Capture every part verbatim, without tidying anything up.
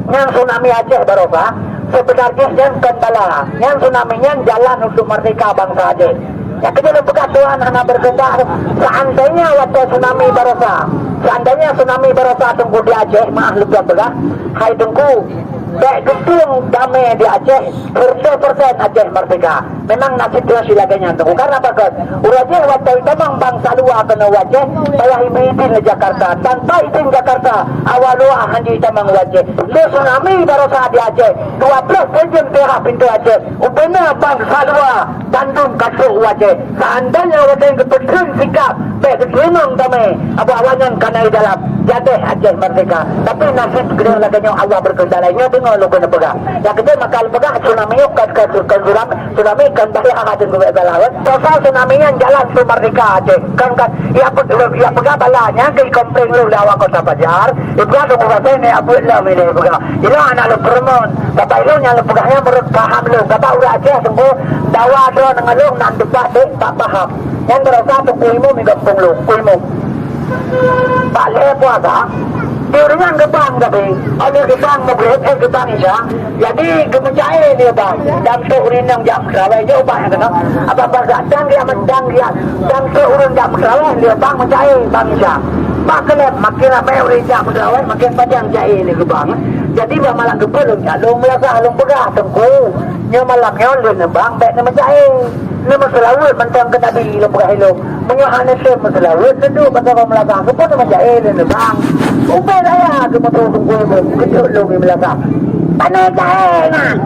Nyan tsunami Aceh barosa, seubeuna jih nyan kon bala. Nyan tsunami nyan jalan untuk merdeka bansa Aceh. Nyang keujeuet lôn peugah, Tuhan hana berkehendak. Seandainya watèe tsunami barosa, seandainya tsunami barosa Teungku di Aceh, maaf lôn peugah, hai Teungku, bèk geutueng damé di Aceh, seratus persen Aceh merdeka. Memang nasib droe si lagèe nyan, Teungku. Karena pakon? Uroe jih watèe itamong bansa luwa keunoe u Aceh, payah ibi idin lé Jakarta. Tanpa idin Jakarta, awak luwa hana jitamong u Aceh. Lé tsunami barosa di Aceh, dua ploh persen teurah pintoe Aceh. Ubena bansa luwa bandum ka trok u Aceh. Seandainya watèe geupeutrön sikap, bèk geuteurimong damé, awak-awak nyan ka na di dalam. Jadeh Aceh merdeka. Tapi nasib keudroe lagèe nyoe, Allah berkehendak laén. Nyoe deungö lôn keuneuk peugah. Nyang keudua maka lôn peugah, tsunami nyoe ka, ka, ka tsunami, tsunami kan bahaya hana teuntèe salah. Pasal tsunami nyan jalan su merdeka Aceh. Kan, kan, ya pe-, ya peugah bala nyan keu komplain lôn lé awak Kota Banjar. Ipeugah lôn peugah nyan abeuet lom ilèe peugah. Ilôn hana lôn peureumeun. Kata ilôn nyang lôn peugah nyan meunurot paham lôn. Kata ureueng Aceh Teungku, dawa droe ngon lôn nan teumpat dek tak paham. Nyan barosa Teungku Imum di gampông lôn, Teungku Imum. Bak lhèe puasa, di ureueng nyan geubang tapi, oh lheueh geubang Maghrib, eh geubang Isya, jadi geumeucaé lé bang. Dan trok ureueng inong jak meuterawèh, jok bang nyang keunoe. Abang basa dan dia dan dia dan trok ureueng jak meuterawèh, lé bang meucaé bang Isya. Bak keulép makin ramè ureueng jak meuterawèh, makin panjang caé lé geubang. Jadi bak malam geupeu lôn jak lôn meulasah lôn peugah, Teungku, nyoe malam nyoe lôn neubang bèk neumeucaé. Neumeuseulaweuet mantong keu Nabi lôn peugah ilôn. Meunyoe hana tem meuseulaweuet, neuduek bak saboh meulasah. Keupeue neumeucaé lé neubang? Ubé raya geumeutueng Teungku Imum, geujok lôn di meulasah. Pane caé nyan?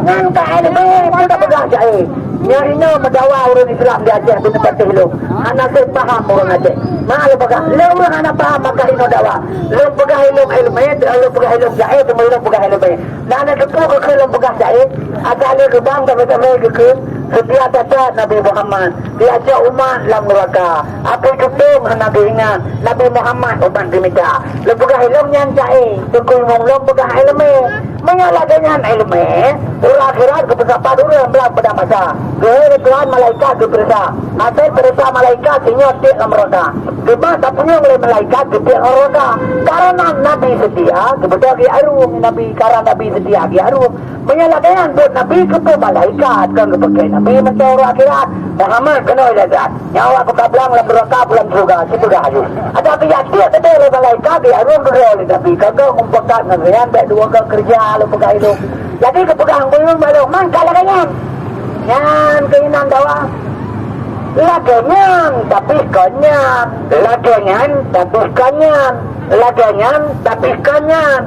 Nyan ka ilèe, peue tapeugah caé? Nyan inoe meudawa ureueng Islam di Aceh beuneuk patéh lôn. Hana sép paham ureueng Aceh. Ma lôn peugah, lé ureueng hana paham maka inoe dawa. Lôn peugah ilôn ileumèe, lôn peugah ilôn caé, teuma ilôn peugah ileumèe. Na neuteupeue keu lôn peugah caé? Asai lé geubang, tapi-tapi geukheun, seutia that-that Nabi Muhammad. Diajak umat lam neuraka. Api tutong hana geuingat. Nabi Muhammad umat geumita. Lôn peugah ilôn nyan caé. Teungku Imum lôn peugah ileumèe. Meunyoe lagèe nyan ileumèe, uroe akhirat geupeusapat ureueng blang padang mahsya. Geuhôi lé Tuhan malaikat geupeuriksa. Asai peuriksa malaikat sinyoe tiek lam neuraka. Geuba tapunyueng lé malaikat geutiek lam neuraka. Karena Nabi seutia, geubeudôh geuh arung Nabi. Karena Nabi seutia geuh arung. Meunyoe lagèe nyan buet Nabi keupeue malaikat kon geupeuke Nabi mantong uroe akhirat. Muhammad keunoe ilèe that. Nyawa keu kablang lam neuraka, lam syeuruga, sipeugah laju. Ada keu jak tiek teuntèe lé malaikat, di arung keudroe lé Nabi. Ka geuh umpeukat ngon nyan bèk dua geuh keureuja lôn peugah ilôn. Jadi geupeugah ngon ulôn, man ka lagèe nyan. Nyan keuh inan dawa. Lagèe nyan, tapi kon nyan. Lagèe nyan, tapi kon nyan. Lagèe nyan, tapi kon nyan.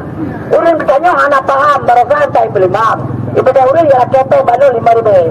Ureueng geutanyoe hana paham, barosa tai peulimam. Ibadah ureueng nyang lakèe pèng bak lôn limong ribèe.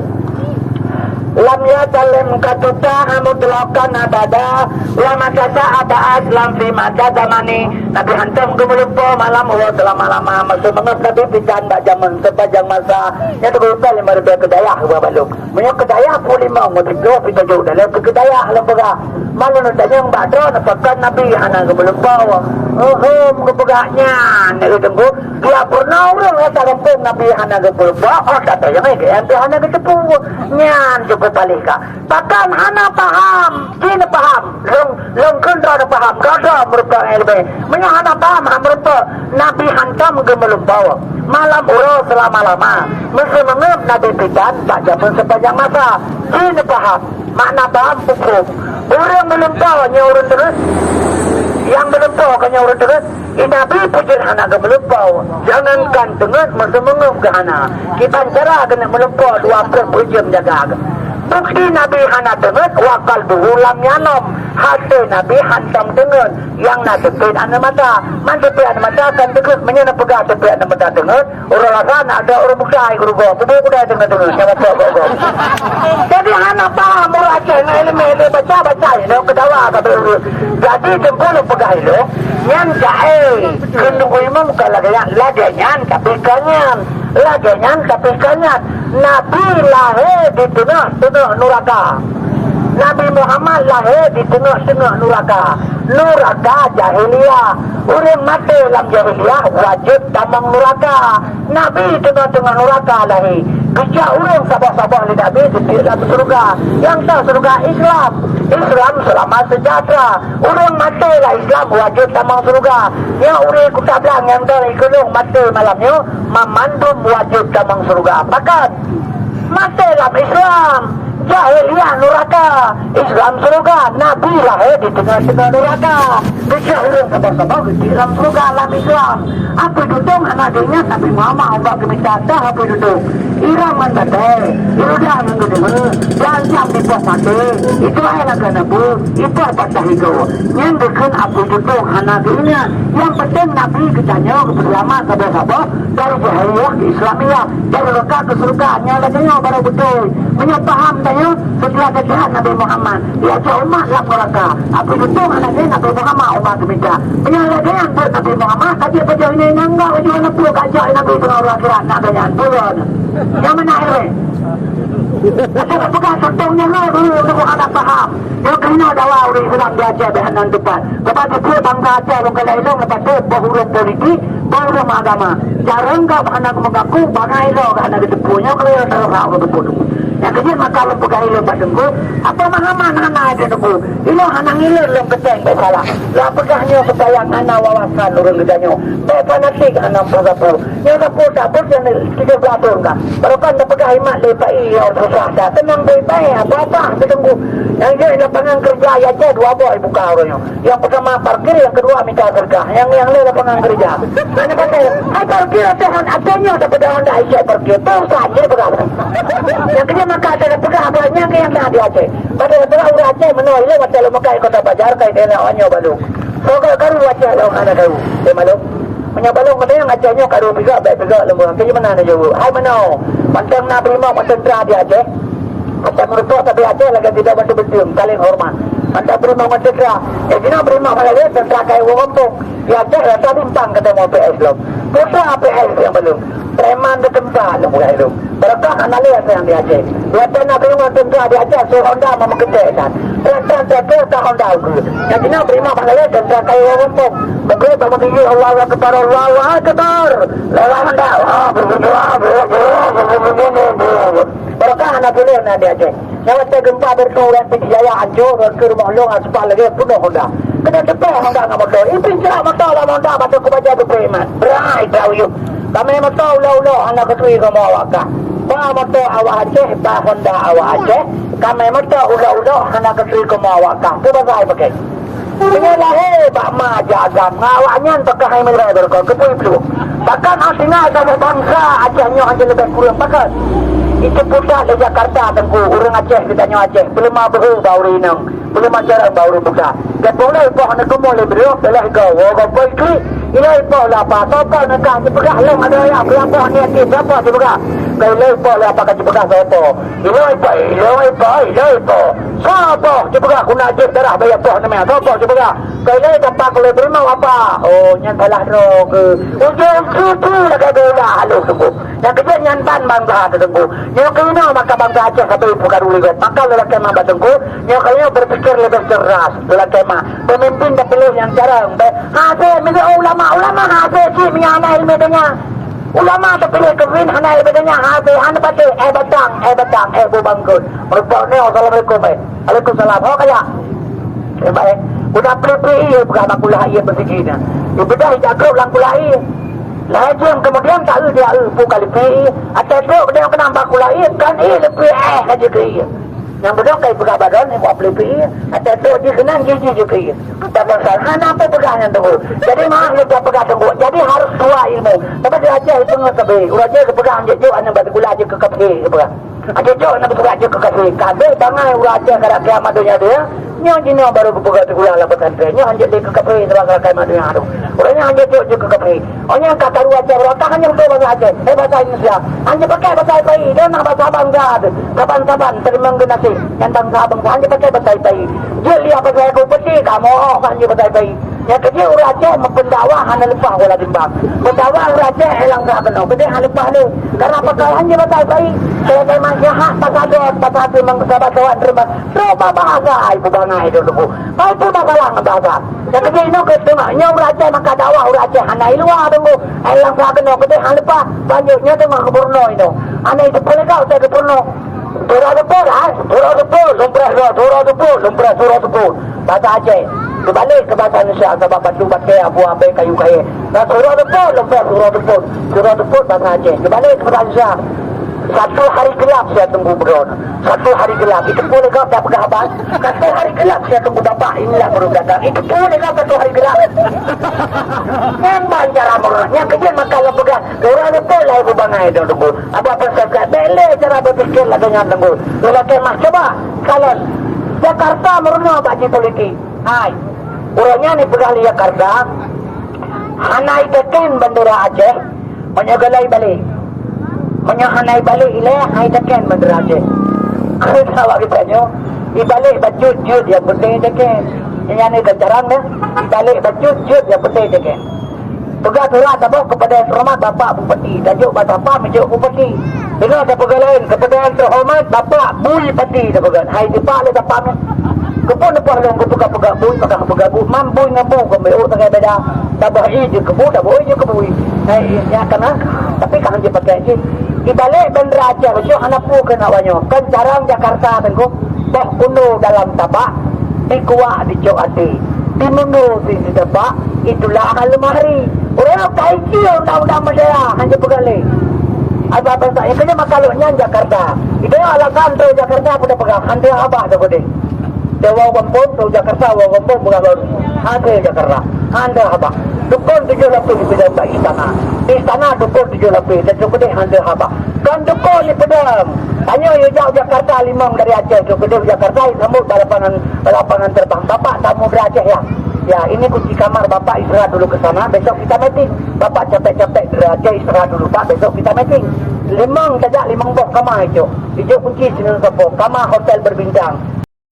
Lam yazalim qatuta mutlaqan abada, wa ma tasya'a ba'as lam fi mada zamani. Nabi hantom geumeulumpoe malam uroe seulama-lama, meuseumangöb Nabi pitan bak jameun sepanjang masa. Nyan teugeupeue limong ribèe keu dayah ubak balok. Meunyoe keu dayah peuet limong, meunyoe siplôh, sitajôk, dalam keu dayah lôn peugah. Malu neutanyong bak droeneuh, pakon Nabi hana geumeulumpoe? Uhum, geupeugah nyan, nyan geuteumbu. Tiep peurunoe ureueng rasa gampông Nabi hana geupeulumpoe, oh, tatanyong lagèe nyan pih hana geuteupeue. Nyan cukup paléh ka. Pakon hana paham? Jih neupaham. Lôn, lôn kheun droeneuh paham. Droe-droe meureumpok nyang leubeh. Meunyoe hana paham, han meureumpok. Nabi hantom geumeulumpoe malam uroe seulama-lama. Meuseumangöb Nabi pitan bak jameun sepanjang masa. Jih neupaham. Makna paham, peuphôm. Ureueng meulumpoe nyoe ureueng teungeut. Nyang meulumpoe keu nyoe ureueng teungeut. Di Nabi pih jeuet hana geumeulumpoe. Jangankan teungeut, meuseumangöb geuh hana. Kiban cara keuneuk meulumpoe dua ploh peuet jeuem jaga geuh. Bukti Nabi hana teungeut, wa qalbuhu lam yanom. Até Nabi hantom teungeut. Nyang na teupet aneuk mata. Man teupet aneuk mata kan teungeut. Meunyoe neupeugah teupet aneuk mata teungeut, ureueng rasa na ada ureueng buta i geurugoe. Peue buta teungeut-teungeut, nyang baca goe-goe. Jadi hana paham ureueng Aceh ngon ileumèe, ileumèe baca-baca ilèe keu dawa ka beu. Jadi teungku lôn peugah ilèe, nyan jai. Kheun Teungku Imum ka lagèe nyan, lagèe nyan tapi kon nyan. Lagèe nyan tapi kon nyan. Nabi lahé di teungoh-teungoh nuraka. Nabi Muhammad lahé di teungoh-teungoh nuraka. Nuraka jahiliyah. Ureuëng maté lam jahiliyah wajéb tamong nuraka. Nabi di teungoh-teungoh nuraka lahé. Geucok ureuëng saboh-saboh lé Nabi geutiek lam syeuruga. Nyang sa syeuruga Islam. Islam seulamat seujahteura. Ureuëng maté lam Islam wajéb tamong syeuruga. Nyoe ureuëng Kuta Blang nyang dong ikulong maté malam nyoe, mamandum wajéb tamong syeuruga. Pakon? Maté lam Islam, jahiliyah nuraka, Islam syeuruga, Nabi lahé di teungoh-teungoh nuraka. Geucok ureuëng saboh-saboh geutiek lam syeuruga lam Islam. Apui tutong hana geuingat Nabi Muhammad ubat geumita tah apui tutong. Iram ngon batée, irudah ngon geudeungoe, dan siap dipoh maté, itu hai lagée neubeuet, ipoh patah igoe. Nyan geukheun apui tutong hana geuingat. Nyang penting Nabi geutanyoe geupeuseulamat saboh-saboh dari jahiliyah keu Islamiyah. Dari reuka keu syeuruga, nyoe lagée nyoe barô beutôi. Meunyoe paham tanyoe, seuteulah geujahat Nabi Muhammad, diajoh umat lam neuraka. Apui tutong hana lagée Nabi Muhammad umat geumita. Meunyoe lagée nyan buet Nabi Muhammad, ka jeuet pajoh inan-inan gak laju hana peue ka jak Nabi teungoh uroe akhirat, na lagée nyan. Peue lôn? Nyang meunan ilée. Asai peugah tutong nyan lôn, ureuëng hana paham. Nyoe keunoe dawa ureuëng Islam di Aceh beh nan teumpat. Sabab di peue bangsa Aceh lôn keuneuk ilong leupah teuh boh ureuëng politik, boh ureuëng agama. Jareueng gob hana geumeugaku, bangai ilong hana geuteupeue. Nyoe keuneuk tahu hak ureuëng teupeu. Nyang keujeuet maka lôn peugah ilong bak teungku, apa mahaman hana ada teungku. Ilong hana ngiler lôn keuteng bek salah. Lôn peugah nyoe supaya hana wawasan ureuëng geutanyoe. Bek fanatik hana peue-peue. Nyoe sapeue tabot nyang tiga belas thon ka. Barokon tapeugah imat lé pai nyang susah that. Teunang baik-baik, apa-apa teungku. Nyang jeuet lapangan kerja ya cit dua boh buka ureuëng nyoe. Yang pertama parkir, yang kedua minta sedekah. Yang yang lain lapangan kerja. Mana pasal? Hai parkir atas atasnya tak pada honda ijak parkir. Tu saja pegang. Yang kerja maka ada pegang apa yang yang dah di Aceh. Pada pegang urang Aceh mana ile mata lo makai kota bajar kai dia nak onyo balu. Pokok karu Aceh lo ada karu. Dia malu. Meunyoe balong meudayang Aceh nyoe karu pigak baik pigak lom urang. Keu mana na jaweueb? Hai meunoe. Mantong na beurimong mantong tra di Aceh. Mantong meureutok sabe Aceh lagée tidak bantu beuteueng, saling hormat. Mantong beurimong mantong tra. Eh, jinoe beurimong malah lé teutra kai ureuëng gampông. Di Aceh rata bintang kata mau P S lom. Putra P S yang belum. Preman di tempat lom udah itu. Berkah analis yang di Aceh. Dua tanah beurimong teutra di Aceh, su Honda mau meukeudeh kan. Teutra-teutra ka Honda ukeue. Nyang jinoe beurimong malah lé teutra kai ureuëng gampông. Beutôi bak meutinggi, Allahu Akbar, Allahu Akbar. Lewat Honda. Ah, berdoa, berdoa, berdoa, berdoa. Barokah aneuk buleuen na di Aceh. Nyang watée geumpa beureutôh ureuëng Pidie Jaya hancô, rot keu rumoh lôn aspal lagée peunoh Honda. Keuneuk teupée Honda ngon moto. Ipin cerak moto lam Honda, bak teungku baca beupée iman. Brai trau yup. Kamé moto ulo-ulo hana keutui kamoe awak kah. Ba moto awak Aceh, ba Honda awak Aceh. Kamé moto ulo-ulo hana keutui kamoe awak kah. Peue basa ipakée? Meunyoe lahé bak ma jak agam, ngon awaknyan peugah hai meulai beureukoh, keupeue pluek. Bahkan hana tinggai saboh bansa Aceh nyoe hana leubeh kureueng pakat. Itu pusat lé Jakarta teungku, ureuëng Aceh geutanyoe Aceh, peuleumah beuhe bak ureuëng inong, peuleumah carông bak ureuëng buta. Geupeulai poh aneuk keumu lé breueh, peulai goe, goe poh klik. Ilai poh lapa, soe poh neukah jipeugah lom ada ya, berapa niat jipeugah, berapa jipeugah. Keu ilai poh lapa ka jipeugah soe poh. Ilai po, ilai po, ilai po. Soe po? Cuba gah guna jeuet darah bayar poh namanya. Soe po? Cuba gah. Keu ilai dapat keu ilai beurimong apa? Oh, nyan salah droe ke. Ujong cucu lagak gula halus sungguh. Nyang keujeuet nyan ban bangsa teungku. Nyoe keunoe maka bangsa Aceh sabe peukaru lé gob. Maka lelaki mah batengku, nyoe keunoe berpikir lebih cerdas lelaki mah. Pemimpin dipilih nyang jarang. Be-, hase miseue ulama, ulama hase cit meunyo hana ilmu donya. Ulama teupiléh keubiet hana iébadat nyan hase hana patéh, eh batang, eh batang, eh bu bangkot. Meureumpok nyoe, assalamualaikum, eh. Waalaikumsalam. Ho kajak. Eh, baik. Udah peuli-peuli ié peugah bak kulah ié meuseujid nyan. Ibeudôh ijak krop lam kulah ié. Lhèe jeuem keumudian taeu dia eu pu kali peuli ié. Até trok keudéh keunong bak kulah ié, kan ié leupie eh laju keu ié. Nyang beudôh ka ipeugah bak droeneuh, ibuat peuli-peuli ié. Até trok jih keunan, jih jih jih keu ié. Tapi hana peue peugah nyan teungku. Jadi maaf lôn peugah teungku. Jadi harus dua ilmu. Tapi di Aceh ipeungeut sabe. Ureueng Aceh geupeugah anjeuk jok aneuk bak sikula jeuet keu kafé geupeugah. Anjeuk jok aneuk bak sikula jeuet keu kafé. Kabeh bangai ureueng Aceh karab kiamat donya dia. Nyoe jinoe baru geupeugah sikula lam pesantren. Nyoe anjeuk jeuet keu kafé sabab karab kiamat donya tu. Ureueng nyoe anjeuk jok jeuet keu kafé. Oh, nyang ka karu Aceh, beurangkat hana meutuah bahasa Aceh. Eh, bahasa Indonesia. Hana pakai bahasa Ipai. Dia nak bahasa bangsa tu. Saban-saban, terima kasih. Yang bangsa-bangsa, hana pakai bahasa Ipai. Jeuet lihat bahasa aku peti, kamoe oh, hana bahasa Ipai. Nyang keujeuet ureueng Aceh meupeudakwah hana leupah bola timbang. Peudakwah ureueng Aceh élang sa keunoe, keudeh hana leupah lé. Karena pakaian jih batai pai, kaya-kaya manyak pasal dot, pasal timang sabat-sabat terima. Trok bak bahasa ai peubangai tu tunggu. Pai pun masalah ngon bahasa. Nyang keujeuet inoe keu teuma, nyoe ureueng Aceh maka dakwah ureueng Aceh hana i luwa tunggu. Élang sa keunoe, keudeh hana leupah. Banjur nyoe teuma gubernur inoe. Hana i teupeu lé kau, saya gubernur. Surah Tupon, ha? Surah Tupon, lumpreh surah, surah Tupon, lumpreh surah Tupon. Bahasa Aceh. Keubalek keu bahasa Indonesia, sabab batu batée, abu abée, kayu kayée. Nah, surah Tupon, lumpreh surah Tupon. Surah Tupon bahasa Aceh. Keubalek keu bahasa Indonesia. Satu hari gelap saya tunggu beudroe. Satu hari gelap. Itu pun lé gob dak peugah abang. Satu hari gelap saya tunggu bapak, inilah baru datang. Itu pun lé gob satu hari gelap. Memang cara murah. Nyang keujeuet maka lôn peugah. Ureueng Aceh laén bubangai dong tunggu. Apa-apa saja, bèk lé cara berpikir lagèe nyan tunggu. Lelaki mah coba, kalon. Jakarta meurunoe bak jipolitik. Hai. Ureueng nyan ipeugah lé Jakarta, hana iteken bendera Aceh, meunyoe galai balek. Meunyoe hana ibalek ilèe, hana iteken bendera Aceh. Kheun awak geutanyoe, ibalek bacut jeuet nyang penting iteken. Nyan ni keucaran deh, ibalek bacut jeuet nyang penting iteken. Peugah surat taboh keupada yang terhormat Bapak Bupati, tajok bak satpam jok bupati. Deungoe tapeugah laén, keupada yang terhormat Bapak Bui Pati tapeugah. Hai sipak lé satpam nyan. Keupeue neupeugah lôn keupeugah-peugah bui, peugah-peugah bui, mam bui ngon bu keu meu'uk sagai beda. Taboh i jeuet keu bu, taboh i jeuet keu bui. Hai, ya kana, tapi ka hanjeuet pakai cit. Ibalek bendera Aceh bacut hana peue keu awak nyoe. Kan carang Jakarta teungku. Boh unoe dalam tabak, dikuak dicok até, dimeungo di teumpat, itulah alemari. Ureueng ka icie undang-undang meudaya, hana peugah lé. Apa bangsa nyang keujeuet maka lôn nyan Jakarta. Itu alasan tu Jakarta pun peugah, hana haba tu keudeh. Dewa Gampông tu Jakarta, Dewa Gampông peugah baru. Hana Jakarta, hana haba. Dukon tujoh lapis di dalam istana. Di istana dukon tujoh lapis, dan tu keudeh hana haba. Kon dukon di Padang. Tanyoe yue jak Jakarta limong dari Aceh tu, keudeh Jakarta disambut bak lapangan, bak lapangan terbang. Bapak tamu dari Aceh ya? Ya, ini kunci kamar Bapak, istirahat dulu ke sana, besok kita meeting. Bapak capek-capek dari Aceh, istirahat dulu Pak, besok kita meeting. Limong tajak limong boh kama ijok. Ijok kunci sinoe sapo, kama hotel berbintang.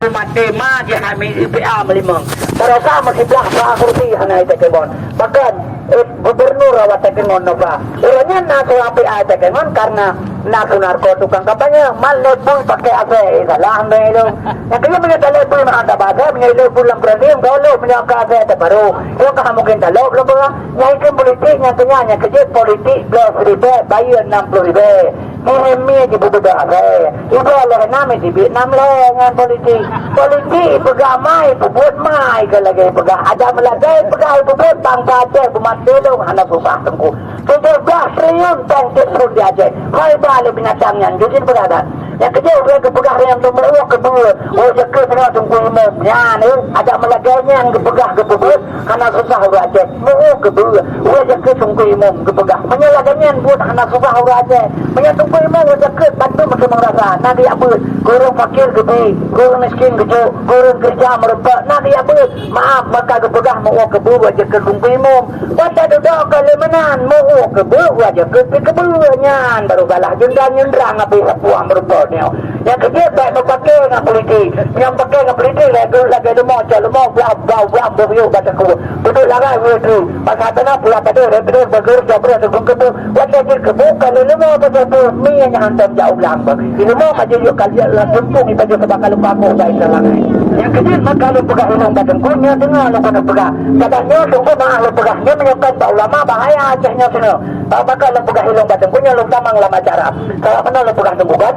Maté ma jih hai mi I P A meulimong. Baroesa meusiblah sa kursi hana itakemon. Bahkan, eh, gubernur awak takengon noba. Ureueng nyan na su api ai takengon karena na su narko tukang kampanye. Mal lé bui pakai asai, eh, salah ambil tu. Nyang keu nyan meunyoe talé bui meuhan tabasa, meunyoe lé bui lam berani, enggak lé meunyoe ka asai tabaru. Yo ka mungkin talop lé beuh. Nyang ikheun politik nyang keu nyan, nyang keujeuet politik bloe siribèe, bayeue nam ploh ribèe. Nehemiah jipeubeudoh asai. Iba lhèe nam, itibiet nam lhèe ngon politik. Politik ipeugah mai, ipeubeuet mai, keu lagèe ipeugah adak meulagèe, ipeugah ipeubeuet bangsa Aceh beumaté lom hana susah teungku. Tujoh blaih triliun tong tiep thon di Aceh. Hai ba lé binatang nyan, jujur peugah that. Nyang keujeuet ureueng geupeugah nyang teumeu'oh keu beue, oh, jeuet keu teungoh teungku imum. Nyan, eh, adak meulagèe nyan geupeugah geupeubeuet. Hana susah ureueng Aceh. Meu keubeue, ureueng Aceh keu sungkui imum geupeugah. Meunyoe lagèe nyan buet hana susah ureueng Aceh. Meunyoe sungkui imum ureueng Aceh keu bantu meukeumang rasa, na geujak beuet. Keu ureueng fakir geubi, keu ureueng miskin geujok, keu ureueng keureuja meurumpok, na geujak beuet. Maaf, maka geupeugah meu keubeue ureueng Aceh keu sungkui imum. Watèe dudoe ka lé meunan, meu keubeue ureueng Aceh keu pi keubeue nyan, baru galah jeundang-jeundrang abéh sapuang meurumpok nyoe. Nyang keujeuet bèk meupaké ngon politik. Nyang paké ngon politik lagèe, lagèe leumo, cok leumo, blah, blah, blah, blah, blah, blah, blah. Peuduek lagai ureueng tu. Pasal teunak pula padé, rèh-rèh, beugeureuja, beugeureuja, teupeu-teupeu. Watèe jeuet keu bu, ka lé leumo, pasal tu, mi nyang hantom jak u blang beuh. Di leumo ka jeuet yôh ka liek lam tumpông, ipajoh sabab ka lupa aku, bak inan lagai. Nyang keujeuet maka lôn peugah inong bak teungku, nyoe teungoh lôn keuneuk peugah. Kadang nyoe teungku maah lôn peugah, nyoe meunyoe kon bak ulama, bahaya Aceh nyoe sinoe. Bak maka lôn peugah inong bak teungku, nyoe lôn tamong lam acara. Sabab meunan lôn peugah teungku kan.